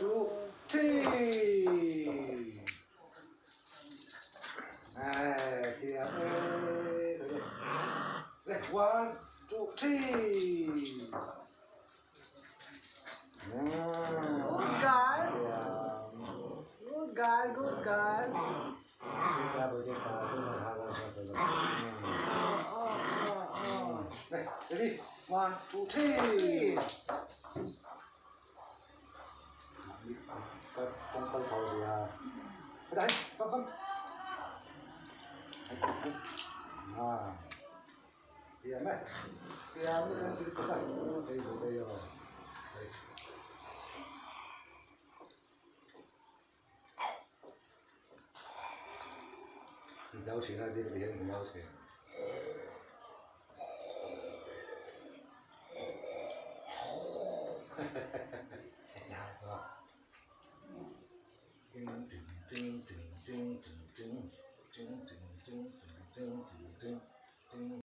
2, 3. 哎，这样哎，对对，来，one two three。Good girl. Good girl, good girl. Oh, oh, oh. 来，ready one two three。公公头啊！来，放放。啊，对咩？对啊，你讲这个对对对哟。你有钱啊？啲你唔有钱。叮叮叮叮叮叮叮叮叮叮叮叮叮。